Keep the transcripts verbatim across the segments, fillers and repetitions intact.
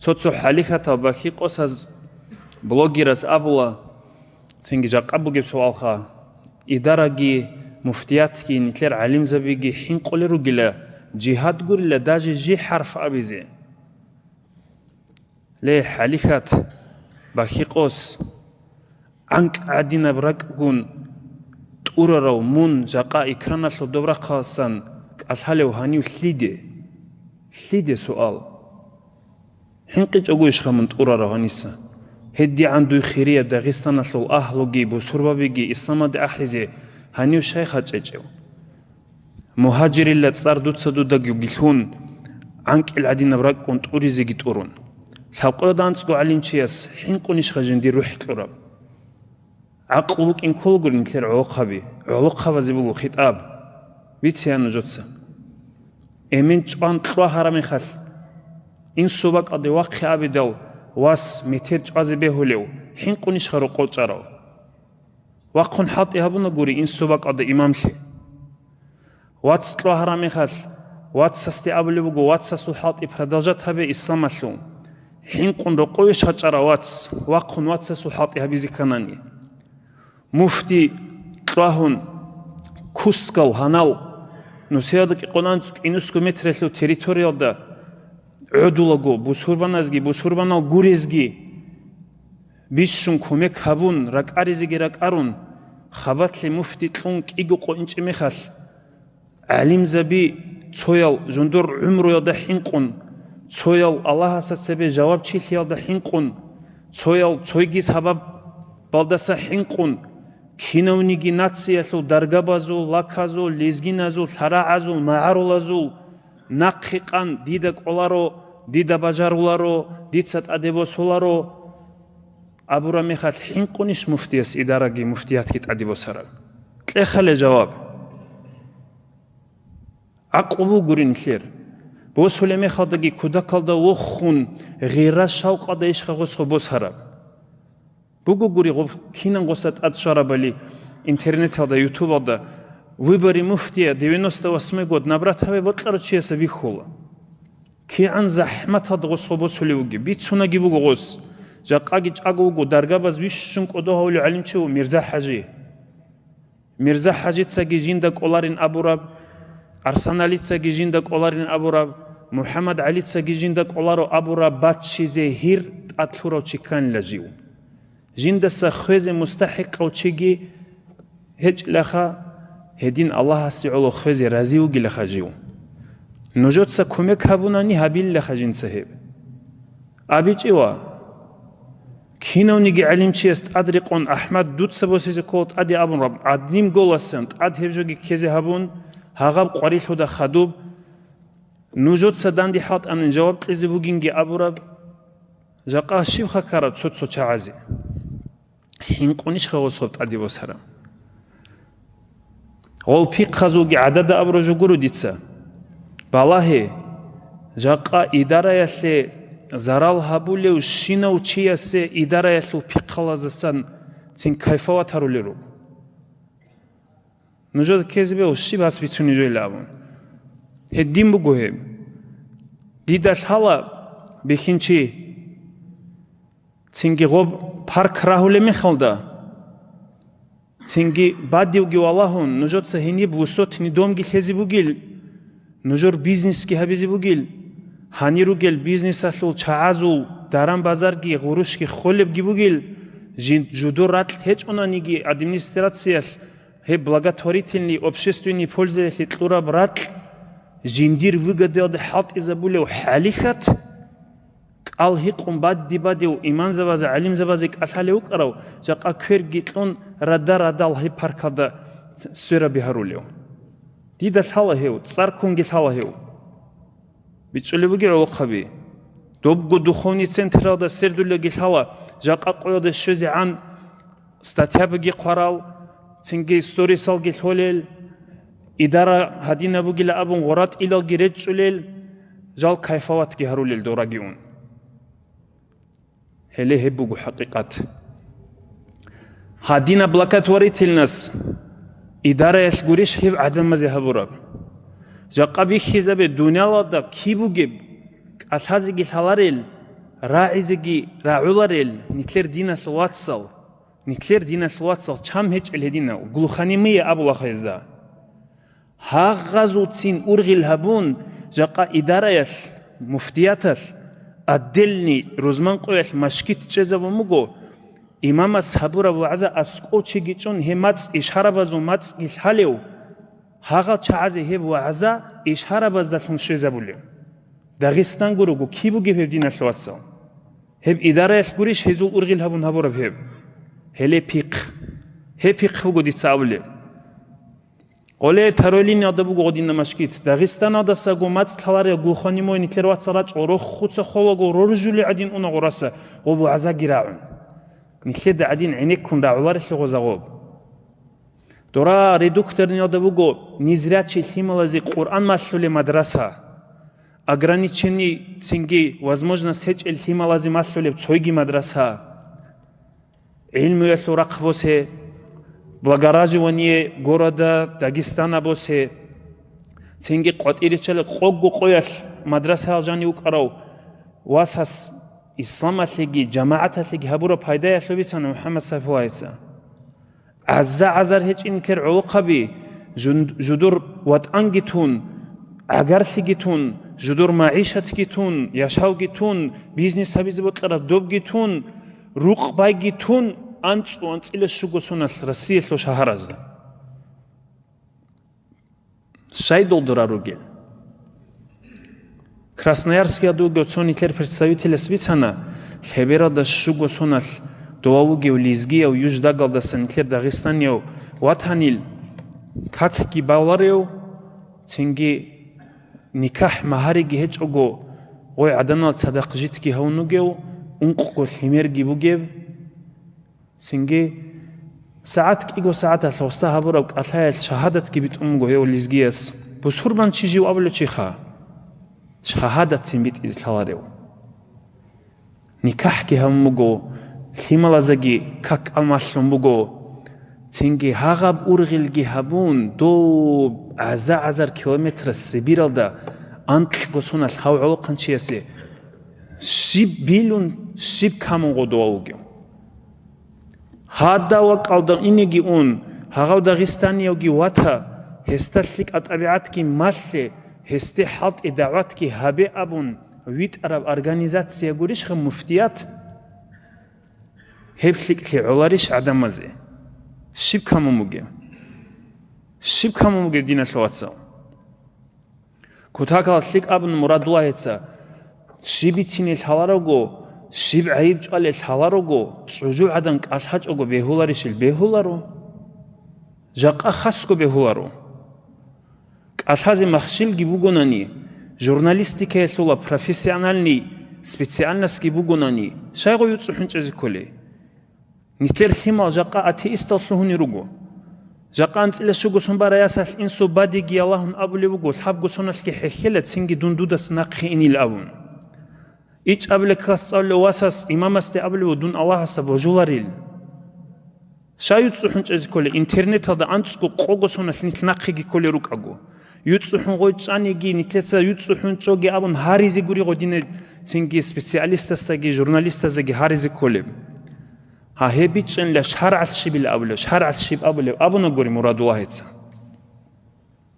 Цо-цо хӀалихьатал бахьи-къосаз блогерас абула, цинги жакъа бугеб суалха, идараги, муфтиятги, нилъер гӀалимзабиги хӀинкъулел ругила, жигьад гурила даже жи хӀарф абизе. Ле, хӀалихьат, бахьи-къос, гӀанкӀ гӀадинаб ракӀгун тӀурарав мун жакъа экраналъул доб рахъалъан кӀалъалев гьанив лъиде? Лъиде суал. ХӀинкъичӀогойищха мун тӀурарав гьаниса? ГьедигӀан дуй хирияб Дагъистаналъул агьлуги бусурбабиги исламалде ахӀизе гьанив щай хачӀечӀев? Мугьажирилла цӀар дуца дудаги лъун, гӀанкӀил гӀадинаб ракӀгун тӀуризеги тӀурун. Лъабкъоялда анцӀго гӀалимчияс хӀинкъунищха жиндир рухӀ кьураб? ГӀакълу букӀин кколагури нилъер гӀолохъаби, гӀолохъабазе буго хитӀаб. Бице нужеца. Эмен чӀван кьвагьараб мехалъ, инсу бакӀалде вахъе абидал, вас метер чӀвазе бегьулев, хӀинкъунищха рокъов чӀарав? Вахъун хӀалтӀи гьабунагури инсу бакӀалда имамлъи. Вац кьвагьараб мехалъ, вацасде абулеб буго, вацасул хӀалтӀи продолжать гьабе исламалъул. ХӀинкъун рокъове щачӀарав вац, вахъун вацасул хӀалтӀи гьабизе кканани. Муфти кьвагьун, кускал гьанал, нусиялда кӀикъоялда анцӀго кӀинусго метралъул территориялда гӀодулаго, бусурбаназги, бусурбанал гурезги бищун кумек гьабун, ракӀаризеги ракӀарун, хабалъе муфти кьун кӀиго къо инчӀеб мехалъ, гӀалимзаби цоял жундур гӀумруялда хӀинкъун, цоял Аллагьасда цебе жавабчилъиялда хӀинкъун, цоял цойги сабабалдаса хӀинкъун, кинавниги нациялъул даргабазул, лаказул, лезгиназул, лъарагӀазул, магӀарулазул нахъе къан дида кӀоларо, дида бажаруларо, дица тӀаде босуларо абураб мехалъ, хӀинкъунищ муфтияс идараги муфтиятги тӀаде босараб? Кьехале жаваб. ГӀакълу бугурин нилъер. Босулеб мехалдаги кутакалда вохун, гъира-шавкъалда ишха гъосго босараб? Бугогури гъоб кинан гъоса тӀад щварабали интернеталда, ютубалда, выборы муфтия девяносто восьмой год набрать гьабе бокьарав чияса бихьула. КигӀан захӀматалда гъосго босулев вугеб, бицунаги буго гъос. Жакъаги чӀаго вуго, даргабаз вищун кӀодо гьавулев гӀалимчи ву Мирза-ХӀажи. Мирза-ХӀажицаги жинда кӀоларин абураб, Арсаналицаги жинда кӀоларин абураб, МухӀаммад-ГӀалицаги жинда кӀоларо абураб баччизе гьир тӀад лъурав чи кканила жив. Жиндаса хвезе мустахӀикъав чиги гьечӀилаха, гьедин Аллагьасе гӀоло хвезе рази вугилаха жив. Нужеца кумек гьабунани гьабилилаха жинца гьеб. АбичӀила, кинавниги гӀалимчияс тӀад рекъон, АхӀмад, дуца босизе ккола тӀаде абун раб, гӀадним голасан тӀад гьеб жоги ккезе гьабун, гьагъаб къварилъуда хадуб, нужеца данде хӀалтӀанин жаваб кьезе бугинги абураб, жакъа щибха ккараб цо-цо чагӀазе? ХӀинкъунищха гъособ тӀаде босараб? Гъол пихъазулги гӀадада абура жо гуро дица. Балагье, жакъа идараялъе зарал гьабулев щинав чиясе идараялъул пихъалазасан цин кайфават гьарулел руго. Нужеда ккезе бегьу, щиб гьас бицунеб жойилан абун. Гьедин буго гьеб. Дида лъала бихьинчи. Цинги гъоб парк рагьулеб мехалда, цинги бадивги валагьун, нужеца гьениб высотный домги лъезе бугил, нужер бизнесги гьабизе бугил, гьанир ругел бизнесалъул чагӀазул даран-базарги гъурущги холебги бугил, жин-, жудур ракь гьечӀонаниги администрациялъ гьеб благотворительный, общественный пользаялъе кьураб ракь жиндир выгодаялде хӀалтӀизабулев хӀалихьат, кӀал гьикъун бадди-бадив имамзабазе, гӀалимзабазе кӀалъалев вукӀарав, жакъа кверги кьун рада-радал гьеб паркалда свераби гьарулев. Дида лъала гьев, цӀар ккунги лъала гьев. БичӀчӀулеб бугеб гӀолохъаби. Добго духовный централда сердулаги лъала, жакъа къоялда щвезегӀан статьябиги хъварал, цинги сторисалги лъолел, идара гьадинаб бугила абун гъоратӀилалги речӀчӀулел, жал кайфаватги гьарулел дораги ун. Гьеле гьеб буго хӀакъикъат. Гьадинаб благотворительность идараялъ гурищ гьеб гӀадамазе гьабураб? Жакъа бихьизабе, дунялалда киб бугеб кӀалъазеги лъаларел, РагӀизеги рагӀуларел нилъер диналъул вацал, нилъер диналъул вацал чам гьечӀел гьединал, глухонемые абулаха гьезда. Гьагъазулцин ургъел гьабун, жакъа идараялъ, муфтияталъ, отдельный рузман къоялъ машгит чӀезабун буго, имамас гьабураб вагӀза аскӀов чиги чӀун, гьеб мацӀ ишарабазул мацӀги лъалев, гьагъал чагӀазе гьеб вагӀза ишарабаздалъун щвезабулев. Дагъистан гурого, киб бугеб гьеб, диналъул вацал? Гьеб идараялъ гурищ гьезул ургъел гьабун гьабураб гьеб? Гьеле пихъ. Гьеб пихъ буго дица абулеб. Къоле второй линиялда буго гъодинаб машгит. Дагъистаналдасаго мацӀ лъаларел глухонемой нилъер вацал рачӀо, рохуца холаго роржули гӀадин уна гъораса, гъоб вагӀзаги рагӀун. Нилъеда гӀадин гӀенеккун рагӀуларелъи гъоза гъоб. Дора редукторниялда буго незрячий лъималазе Къуръан малъулеб мадраса. Ограниченный цинги возможность гьечӀел лъималазе малъулеб цойги мадраса. ГӀилмуялъул рахъ босе, благораживание города Дагестана босе, цинги къватӀиречӀел къогго къоялъ мадрасаял жанив вукӀарав васас исламалъеги жамагӀаталъеги гьабураб пайдаялъул бицана МухӀаммад Сайфуллагьица. ГӀазза-гӀазар гьечӀин нилъер гӀолохъаби, жун-, жудур ватӀанги тун, гӀагарлъиги тун, жудур магӀишатги тун, яшавги тун, бизнес гьабизе бокьараб добги тун, рукъ байги тун, анцӀу-анцӀила щуго соналъ Россиялъул шагьаразда. Щайдул дора ругел? Красноярскиялда вугев цо нилъер представителас бицана, лъебералда щуго соналъ дова вугев лезгияв Юждагалдаса нилъер Дагъистанияв ватанил, какги баларев, цинги никахӀ-магьариги гьечӀого, гъой гӀаданал цадахъ житги гьавун вугев, ункъго лъимерги бугев, цинги сагӀат кӀиго сагӀаталъ гьосда гьабураб кӀалъаялъ шагьадатги битӀун буго гьев лезгияс. Бусурбан чи жив абулев чиха? Шагьадатцин битӀизе лъаларев. НикахӀги гьабун буго, лъималазаги как-кӀал малъун буго. Цинги гьагъаб ургъелги гьабун, доб гӀаза-гӀазар километр Сибиралда анкьго соналъ гьав гӀолохъанчиясе щиб билун, щиб камун гъодова вугев. Гьадав вакӀалда инеги ун, гьагъав дагъистаниявги вата, гьесда лъикӀа тӀабигӀатги малъе, гьесде хӀалтӀи дагӀватги гьабе абун витӀараб организация гурищха муфтият? Гьеб лъикӀлъи гӀоларищ гӀадамазе? Щиб камун бугеб? Щиб камун бугеб, диналъул вацал? Кутакал лъикӀ абун Мурадуллагьица, щиб бицине лъаларого, щиб гӀайиб чӀвале лъаларого, чӀужугӀадан кӀалъачӀого бегьуларищил бегьуларо? Жакъа хасго бегьуларо. КӀалъазе махщелги бугонани, журналистикаялъула профессиональный специальностьги бугонани, щайго юцӀухӀун чӀезе кколей? Нилъер лъимал жакъа атеистал лъугьунел руго. Жакъа анцӀила щуго сон барай ясалъ инсул бадеги Аллагьун абулеб буго, лъабго соналъги хӀехьела, цинги дун дудаса нахъе инил абун. ИчӀабилеб класс цӀалулев васас имамасде абулеб буго, дун Аллагьасда божуларил. Щай юцӀухӀун чӀезе кколей, интернеталда анцӀго къого соналъ нилъ нахъеги кколел рукӀаго? ЮцӀухӀун гъой чӀаниги, нилъеца юцӀухӀун чӀоги абун гьаризе гури гъодине, цинги специалистасдаги, журналистаздаги гьаризе кколеб. Гьа, гьеб бичӀчӀанила шаргӀалъ щибил абулев, шаргӀалъ щиб абулев абуна гури Мурадуллагьица.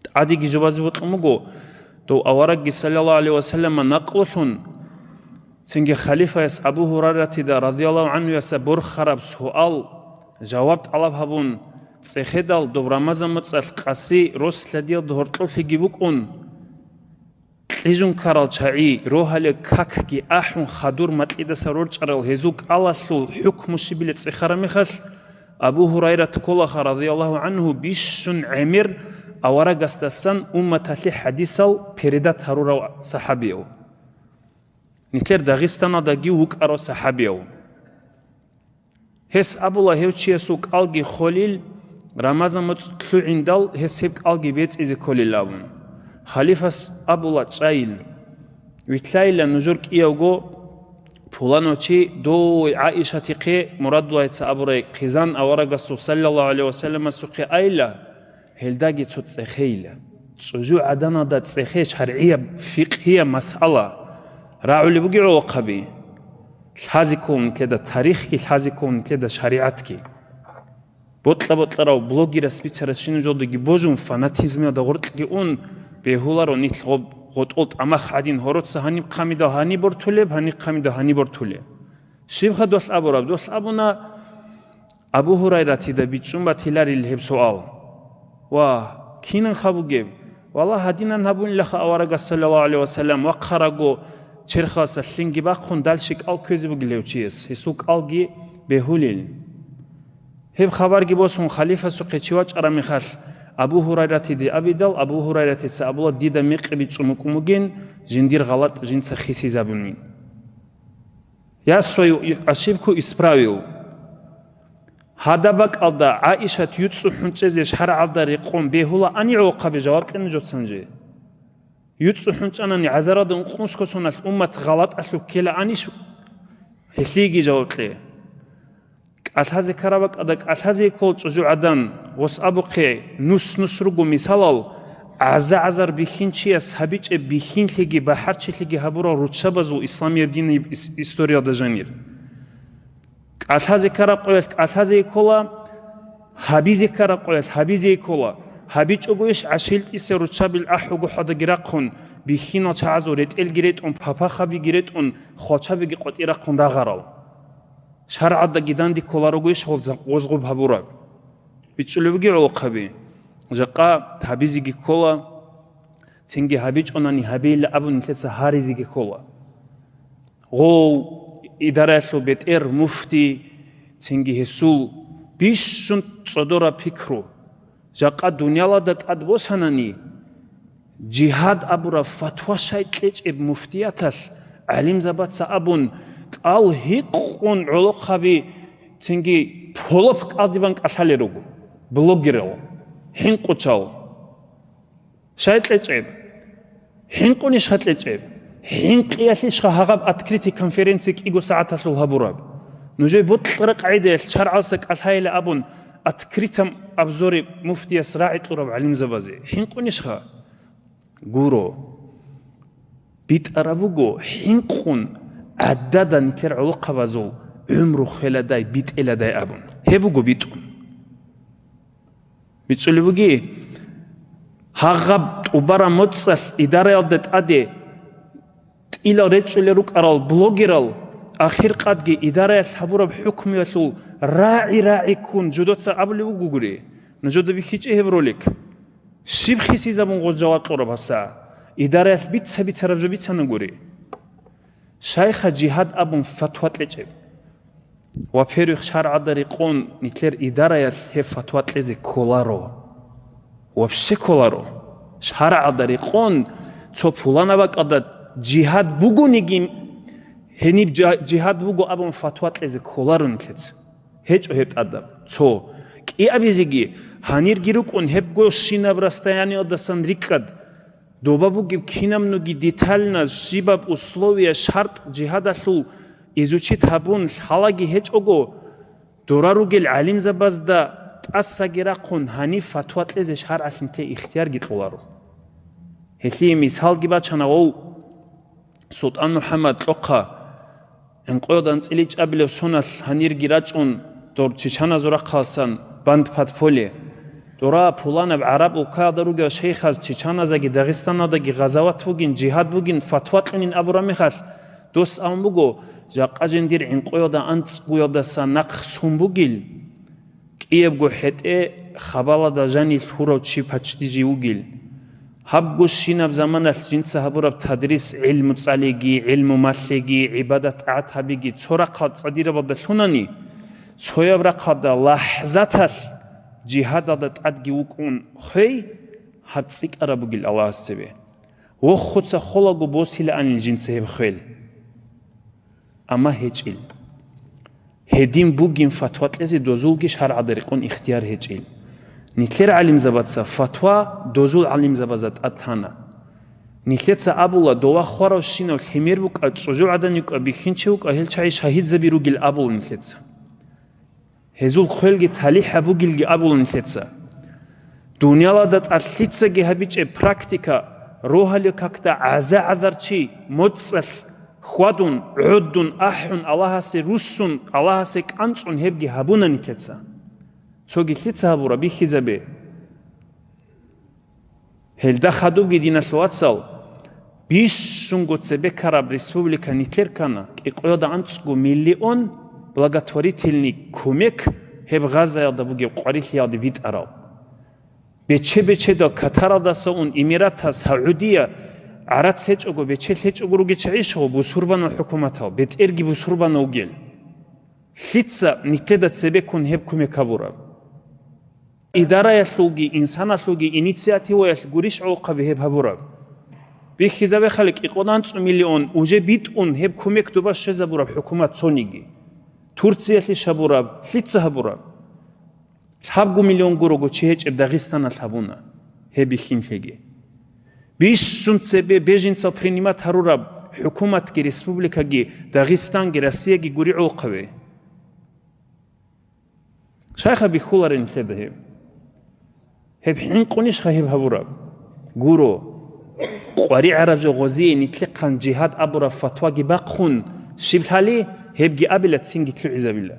ТӀадеги жубазе бокьун буго, дов аварагги саллаллагьу гӀалайгьи вассаллама накълулъун, цинги халифаяс Абу Гьурайратида радияллагьу гӀанхуяса борхараб суал-жаваб тӀалаб гьабун, цӀехедал доб Рамазан моцӀалъ къаси рос лъадиялда гьоркьоблъиги букӀун, кьижун ккарал чагӀи, рогьалил какги ахӀун, хадур макьидаса рорчӀарал гьезул кӀалалъул хӀукму щибилеб цӀехараб мехалъ, Абу Гьурайрат кколаха, радияллагьу гӀанху, бищун гӀемер аварагасдасан умматалъе хӀадисал передат гьарурав сахӀабияв. Нилъер Дагъистаналдаги вукӀарав сахӀабияв. Гьес абула, гьев чиясул кӀалги холил, Рамазан моцӀ лъугӀиндал гьес гьеб кӀалги бецӀизе кколил абун. Халифас абула, чӀайил. Вилълъайила нужер кӀиявго пуланав чи, дой ГӀаишатихъе, Мурадуллагьица абурай, хъизан аварагасул саллаллагьу гӀалайгьи вассалламасухъе айила, гьелдаги цо цӀехейила. ЧӀужугӀаданалда цӀехей шаргӀияб, фикъгьияб масъала рагӀулеб бугеб гӀолохъаби? Лъазе ккола нилъеда тарихги, лъазе ккола нилъеда шаригӀатги. Бокьа-бокьарав блогерас бицарасщинаб жолдаги божун, фанатизмалда гъоркьги ун, бегьуларо нилъ гъоб-, гъотӀол тӀамах гӀадин, гьороца гьаниб хъамидал гьаниб бортулеб, гьаниб хъамидал гьаниб бортулеб. Щибха долъ абураб? Долъ абуна, Абу Гьурайратида бичӀчӀун батиларил гьеб суал. Ва, кинанха бугеб? Валлагь, гьадинан гьабунилаха аварагас, саллаллагьу гӀалайгьи ва саллам, вахъарагу черхалдаса лъимги бахъун, дальше кӀал кквезе бугел гьев чияс, гьесул кӀалги бегьулел. Гьеб хабарги босун, халифасухъе чи вачӀараб мехалъ, Абу Гьурайратиде абидал, Абу Гьурайратица абула, дида мекъи бичӀчӀун букӀун бугин, жиндир гъалатӀ жинца хисизабунин. Я свою ошибку исправил. Гьадаб бакӀалда ГӀаишат юцӀцӀу хӀунчӀезе шаргӀалда рекъон бегьула ани гӀолохъаби жаваб кье нужецан же? ЮцӀцӀу хӀунчӀанани гӀазаралда ункънусго соналъ уммат гъалатӀалъуб ккела анищ гьелъиеги жаваб кье? КӀалъазе ккараб бакӀалда кӀалъазе ккол чӀужугӀадан, гъос абухъе, нус-нус руго мисалал, гӀаза-гӀазар бихьинчияс гьабичӀеб бихьинлъиги бахӀарчилъиги гьабурал руччабазул исламияб диниб ис-, историялда жанир. КӀалъазе ккараб къоялъ кӀалъазе ккола, гьабизе ккараб къоялъ гьабизе ккола, гьабичӀого иш гӀашилтӀиса руччабил ахӀуго хӀадаги рахъун, бихьинал чагӀазул ретӀелги ретӀун, папахабиги ретӀун, хвалчабиги къватӀи рахъун рагъарал. ШаргӀалдаги данде кколарого иш гъоз-, гъозгъуб гьабураб. БичӀчӀулебги гӀолохъаби. Жакъа гьабизеги ккола, цинги гьабичӀонани гьабейилла абун нилъеца гьаризеги ккола. Гъов, идараялъул бетӀер, муфти, цинги гьесул бищун цӀодораб пикру. Жакъа дуниялалда тӀад босанани, жигьад абураб фатва щай кьечӀеб муфтияталъ гӀалимзабаца абун, кӀал гьикъун гӀолохъаби цинги полоп кӀалдибан кӀалъалел руго, блогерал, хӀинкъучал. Щай кьечӀеб? ХӀинкъунищха кьечӀеб? ХӀинкъиялъищха гьагъаб открытый конференция кӀиго сагӀаталъул гьабураб? Нужее бокьараб къагӀидаялъ шаргӀалса кӀалъайила абун, открытом обзоре муфтияс рагӀи кьураб гӀалимзабазе. ХӀинкъунищха? Гуро. БитӀараб буго, хӀинкъун гӀадада нилъер гӀолохъабазул гӀумру хвеладай, битӀеладай абун. Гьеб буго битӀун. БичӀчӀулеб буги, гьагъаб тӀубараб моцӀалъ идараялда тӀаде тӀилал речӀчӀулел рукӀарал блогерал ахиркъадги идараялъ гьабураб хӀукмуялъул рагӀи-рагӀи ккун жодоца абулеб бугогури, нужеда бихьичӀеб гьеб ролик. Щиб хисизабун гъоз жаваб кьураб гьабса? Идараялъ бица-бицараб жо бицанагури. Шайха жигьад абун фатва кьечӀеб. Во-первых, шаргӀалда рекъон нилъер идараялъ гьеб фатва кьезе кколаро. Вообще кколаро. ШаргӀалда рекъон цо пуланаб бакӀалда жигьад бугониги, гьениб жа-, жигьад буго абун фатва кьезе кколаро нилъеца. ГьечӀо гьеб тӀадаб. Цо. КӀиабизеги, гьанирги рукӀун гьебго щинаб расстояниялдасан рикӀкӀад. Доба бугеб кинабниги детально щибаб условия, шартӀ жигьадалъул изучить гьабун лъалаги гьечӀого, дора ругел гӀалимзабазда тӀасаги рахъун гьаниб фатва кьезе шаргӀалъ нилъее ихтиярги кьоларо. Гьелъие мисалги бачана гъов СултӀан МухӀаммад Кьохъа. ГӀинкъоялда анцӀила чӀабилеб соналъ гьанирги рачӀун, дор чечаназул рахъалсан банд подполье. Дора пуланаб гӀараб улкаялда ругел шейхаз чечаназдаги Дагъистаналдаги гъазават бугин, жигьад бугин, фатва кьунин абураб мехалъ, дос абун буго, жакъа жиндир ГӀинкъоялда анцӀгоялдаса нахъ сон бугил, кӀиябго хӀетӀе хабалада жанилъ гьурав чи паччи жив вугил. Гьабго щинаб заманалъ жинца гьабураб тадрис, гӀилму цӀалиги, гӀилму малъиги, гӀибадат-тӀагӀат гьабиги цо рахъал цӀадирабалда лъунани, цояб рахъалда лахӀзаталъ жигьадалда тӀадги вукӀун хвей, гьаб цӀикӀкӀараб бугил Аллагьас цебе. Вохуца холаго босилаанил жинца гьеб хвел. Амма гьечӀил. Гьедин бугин фатва кьезе дозулги шаргӀалда рекъон ихтияр гьечӀил. Нилъер гӀалимзабаца фатва дозул гӀалимзабазда тӀад тана. Нилъеца абула, дова хваравщинав лъимер букӀа, чӀужугӀадан йукӀа, бихьинчи вукӀа, гьел чагӀи шагьидзаби ругил абула нилъеца. Гьезул хвелги талихӀ гьабугилги абула нилъеца. Дуниялада тӀад лъицаги гьабичӀеб практика, рогьалил какда гӀаза-гӀазар чи моцӀалъ Хьвадун, гӀодун, ахӀун, Аллагьасе руссун, Аллагьасе кӀанцӀун гьебги гьабуна нилъеца. Цоги лъица гьабураб бихьизабе. Гьелда хадубги, диналъул вацал, бищунго цебе ккараб республика нилъер ккана, кӀикъоялда анцӀго миллион благотворительный кумек гьеб Газаялда бугеб къварилъиялде битӀарал. Бече-бечедал Катаралдаса ун Эмиратас, Саудия, гӀарац гьечӀого, бечелъ гьечӀого ругел чагӀищ гъо бусурбанал хӀукуматал, бетӀерги бусурбанал вугел. Лъица нилъеда цебеккун гьеб кумек гьабураб? Идараялъулги, инсаналъулги инициативаялъ гурищ гӀолохъаби гьеб гьабураб? Бихьизабехъали, кӀикъоялда анцӀго миллион уже битӀун гьеб кумек доба щвезабураб хӀукумат цониги. Турциялъищ гьабураб, лъица гьабураб? Лъабго миллион гурого чи гьечӀеб Дагъистаналъ гьабуна гьеб бихьинлъиги. Бищун цебе беженцал принимать гьарураб хӀукуматги, республикаги, Дагъистанги, Россияги гури гӀолохъаби. Щайха бихьуларин нилъеда гьеб? Гьеб хӀинкъунищха гьеб гьабураб? Гуро, къваригӀараб жо гъозие нилъехъан жигьад абураб фатваги бахъун щиб лъали, гьебги абила, цинги лъугӀизабила.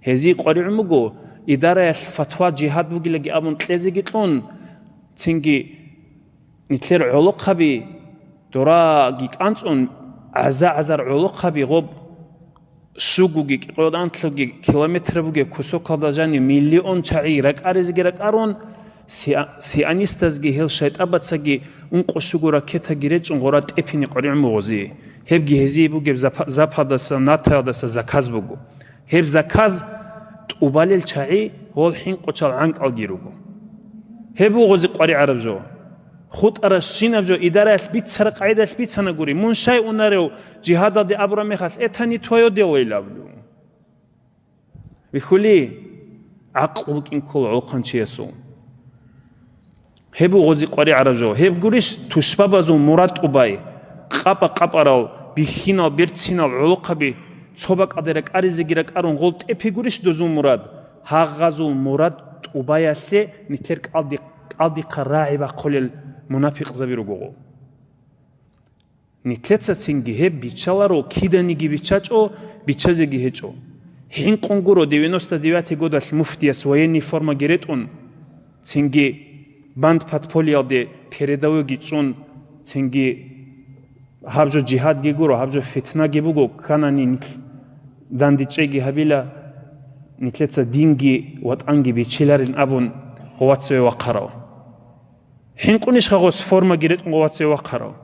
Гьезие къваригӀун буго, идараялъ фатва жигьад бугилаги абун кьезеги кьун, цинги нилъер гӀолохъаби дораги кӀанцӀун, гӀаза-гӀазар гӀолохъаби гъоб щугоги кӀикъоялда анлъуги километр бугеб кусокалда жанив миллион чагӀи ракӀаризеги ракӀарун, сиа-, сионистазги гьел шайтӀабацаги ункъо щуго ракетаги речӀчӀун гъора тӀепине къваригӀун буго гъозие. Гьебги гьезие бугеб запа-, Западаса, НАТОялдаса заказ буго. Гьеб заказ тӀубалел чагӀи гъол хӀинкъучал гӀанкӀалги руго. Гьеб бугози къваригӀараб жо. ХутӀаращинаб жо идараялъ бицара къагӀидалъ бицана гури, мун щай унарев жигьадалде абураб мехалъ, «Это не твоё дело», — илаблу. Бихьули, гӀакълу букӀин ккола гӀолохъанчиясул. Гьеб бугози къваригӀараб жо. Гьеб гурищ тушбабазул мурад тӀубай, къапа-къапарал, бихьинал, берцинал гӀолохъаби цо бакӀалде ракӀаризеги ракӀарун гъол тӀепи гурищ дозул мурад? Гьагъазул мурад тӀубаялъе нилъер кӀалди-, кӀалдихъа рагӀи бахъулел мунапикъзаби руго гъо. Нилъеца цинги гьеб биччаларо, киданиги биччачӀо, биччазеги гьечӀо. ХӀинкъун гуро девяносто девятый годалъ муфтияс военный формаги ретӀун, цинги банд подпольялде передовойги чӀун, цинги гьаб жо жигьадги гуро, гьаб жо фитнаги буго, кканани нилъ дандечӀейги гьабила, нилъеца динги ватӀанги биччиларин абун гъовацаве вахъарав. ХӀинкъунищха гъос формаги ретӀун гъовацаве вахъарав?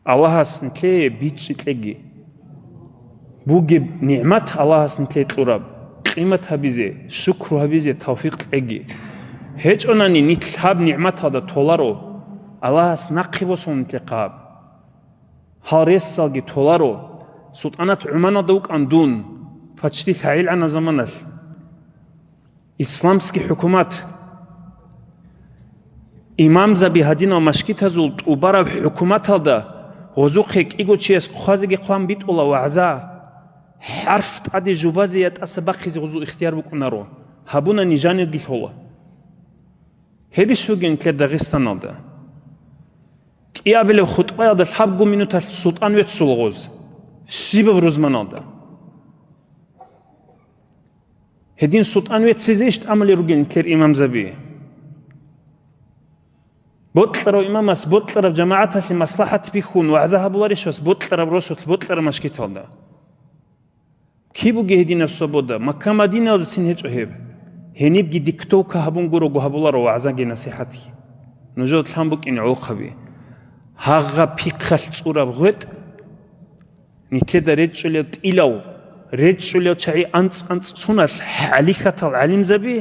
Аллагьас нилъее бичӀчӀи кьеги. Бугеб нигӀмат Аллагьас нилъее кьураб, къимат гьабизе, шукру гьабизе тавфикъ кьеги. ГьечӀонани нилъ гьаб нигӀматалда толаро, Аллагьас нахъе босун нилъехъа гьаб. Гьал ресалги толаро, СултӀанат ГӀуманалда вукӀан дун, почти лъагӀелгӀанаб заманалъ. Исламский хӀукумат. Имамзаби гьадинал машгитазул тӀубараб хӀукуматалда гъозухъе кӀиго чияс хъвазеги хъван битӀула вагӀза, хӀарф тӀаде жубазе я тӀаса бахъизе гъозул ихтияр букӀунаро, гьабуна нижанилги лъола. Гьебищ бугин нилъер Дагъистаналда? КӀиабилеб хутӀбаялда лъабго минуталъ султӀан веццула гъоз, щибаб рузманалда. Гьедин султӀан веццизе иш тӀамулел ругел нилъер имамзаби. Бокьарав имамас бокьараб жамагӀаталъе маслахӀат бихьун вагӀза гьабуларищ вас бокьараб росулъ бокьараб машгиталда? Киб бугеб гьединаб свобода? Макка-Мадинаялдасин гьечӀо гьеб. Гьенибги диктовка гьабун гурого гьабуларо вагӀзаги насихӀатги. Нужер лъан букӀине гӀолохъаби. Гьагъа пихъалъ цӀураб гъветӀ, нилъеда речӀчӀулел тӀилав, речӀчӀулел чагӀи анцӀ-анцӀ суналъ хӀалихьатал гӀалимзаби,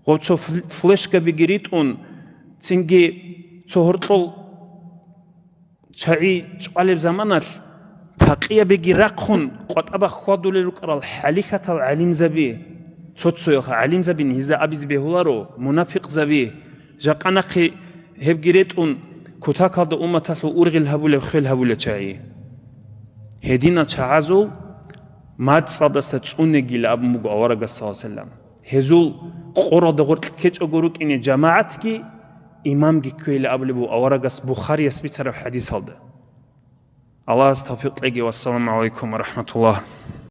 гъо цо фл-, флешкабиги ритӀун, цинги цо гьоркьол чагӀи чӀвалеб заманалъ такъиябиги рахъун къватӀаба хьвадулел рукӀарал хӀалихьатал гӀалимзаби, цо-цояха гӀалимзабин гьезда абизе бегьуларо, мунапикъзаби, жакъа нахъе гьебги ретӀун, кутакалда умматалъул ургъел гьабулеб хвел гьабулел чагӀи. Гьединал чагӀазул мацӀалдаса цӀунегила абун буго аварагас, саллаллагьу гӀалайгьи вассалам. Гьезул къоралда гъоркь ккечӀого рукӀине жамагӀатги имамги кквейила абулеб буго аварагас Бухарияс бицараб хӀадисалда. Аллагьас тавфикъ кьеги. Вассаламу гӀалайкум ва рахӀматуллагь.